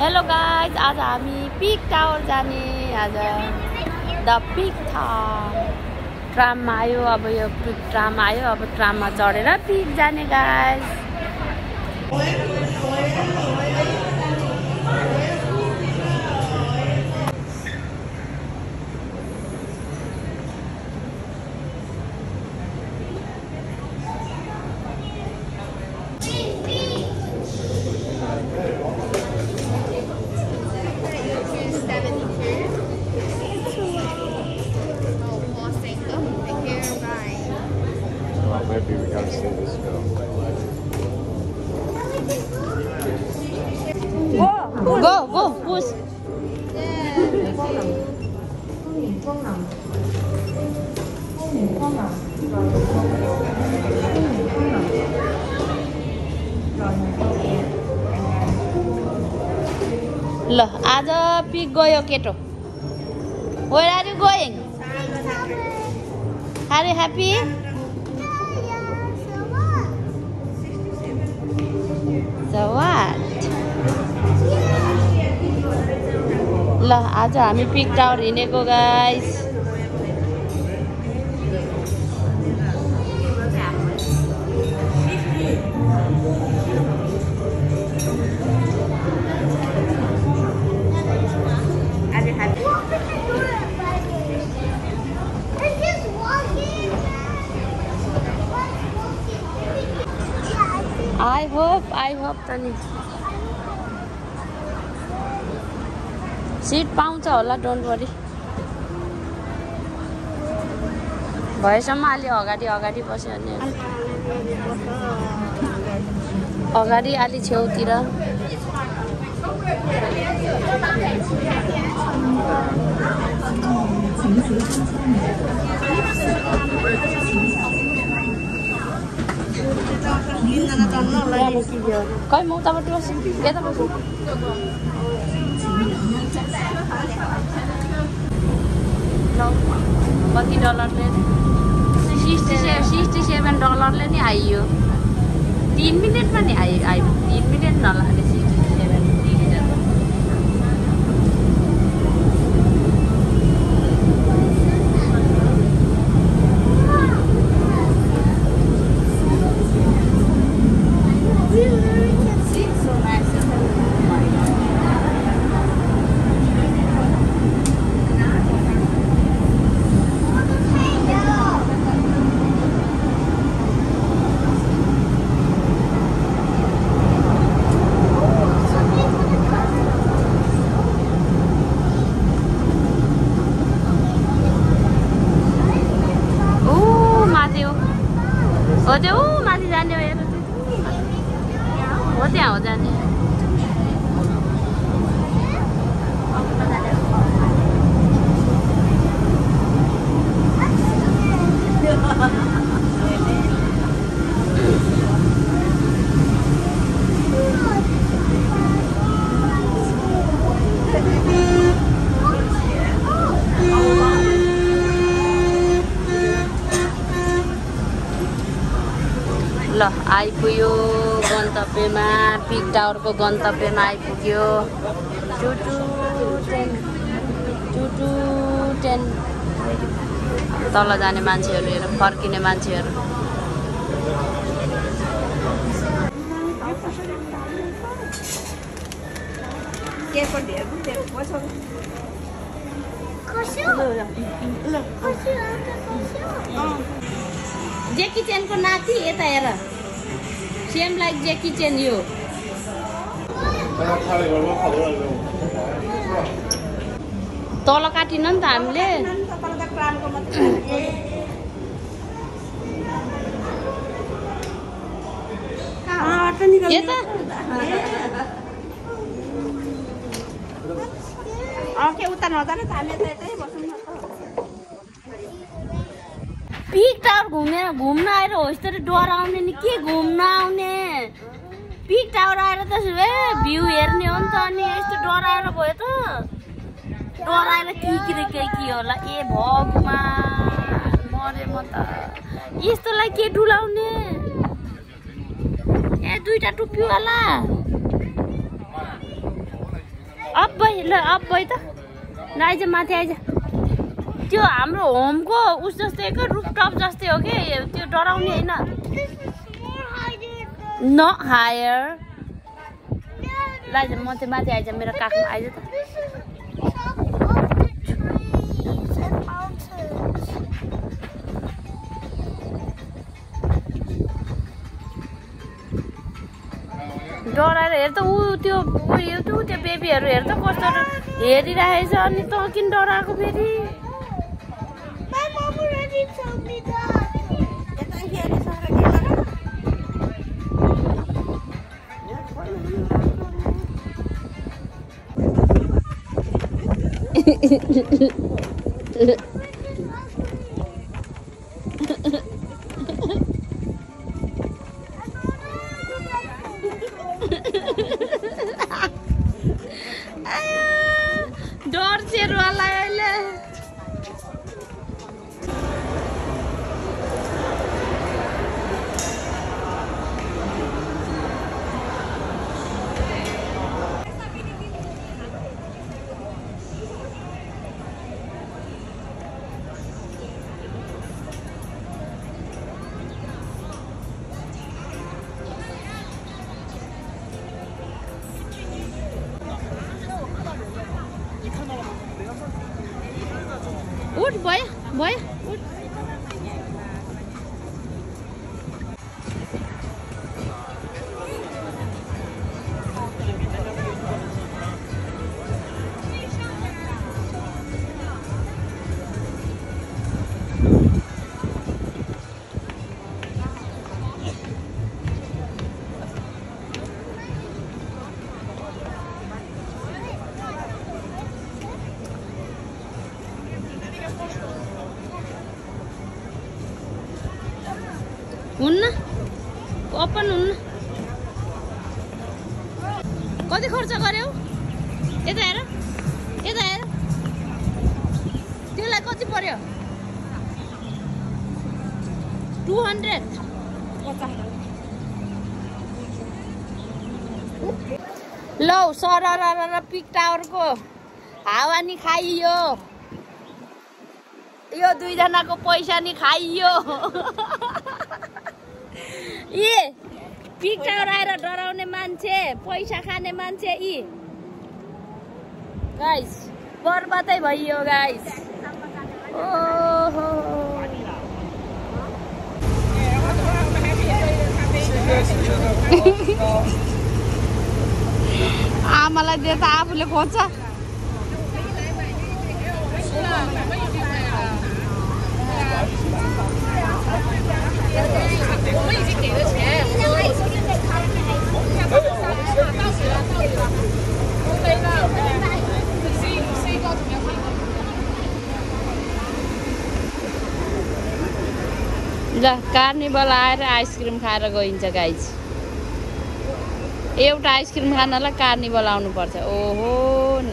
Hello guys, आज हामी pick tower जाने। आज द पिक ट्राममा आयो। अब यो पिक ट्राम आयो, अब ट्राममा चढेर पिक जाने guys. Maybe we gotta see this go. Go, push. ल आज पिक गयो केटो। Where are you going? Are you happy? So what? ल आज हामी पिक टावर हिँडेको गाइस। I hope तनी सिट पाउँछ होला, डोन्ट वरी। भएसम्म अलि अगाडि बस्यो भने अगाडि अलि छेउतिर। खै म उताबाट बस्छु, यता बस्छु। कति डलरले? $67 नि आइयो। 3 मिनटमा नि आयो। 3 मिनट नलाग्यो। 67 हो त्यो माथि जाने हो, हेर हो त्यहाँ हो जाने। ल आइपुग्यो गन्तव्यमा, पिक टावरको गन्तव्यमा आइपुग्यो। 2 to 10 तल जाने मान्छेहरू हेर, फर्किने मान्छेहरू। जेकी चेनको नाति यता हेर, सेम लाइक जेकी चेन। यो तल काटिन नि त हामीले। यता उता नजाने त हामी यतै बसौँ न। पिक टावर घुम्न आएर हो यस्तरी डराउने नि, के घुम्न आउने? पिक टावर आएर त भ्यू हेर्ने हो नि त, अनि यस्तो डराएर भयो त। डराएर के होला? ए भगवान्, मरे म त। यस्तोलाई के डुलाउने? ए दुईटा टुप्पीवाला अप भइ ल अप भइ त आइज माथि आइज त्यो हाम्रो होमको उस जस्तै के रुफटप जस्तै हो कि त्यो डराउने होइन न हायर लाइज म चाहिँ माथि आइज मेरो काखमा आइज त डराएर हेर त ऊ त्यो बेबीहरू हेर त कस्तो हेरिरहेछ अनि त किन डराएको फेरि डर चेरुवाला अहिले उठ भयो उठ हुन्न ओपन हुन्न कति खर्च गर्यौ यता हेर त्यसलाई कति पर्यो 200 लौ सरर पिक टावरको हावा नि खाइयो यो दुईजनाको पैसा नि खाइयो ए पिक टावर आएर डराउने मान्छे पैसा खाने मान्छे गाइस बर्बादै भइयो गाइस ओहो आमालाई दे त आफूले खोज्छ ल कार्निभल आएर आइसक्रिम खाएर गइन्छ गाइस एउटा आइसक्रिम खानलाई कार्निभल आउनुपर्छ ओहो नि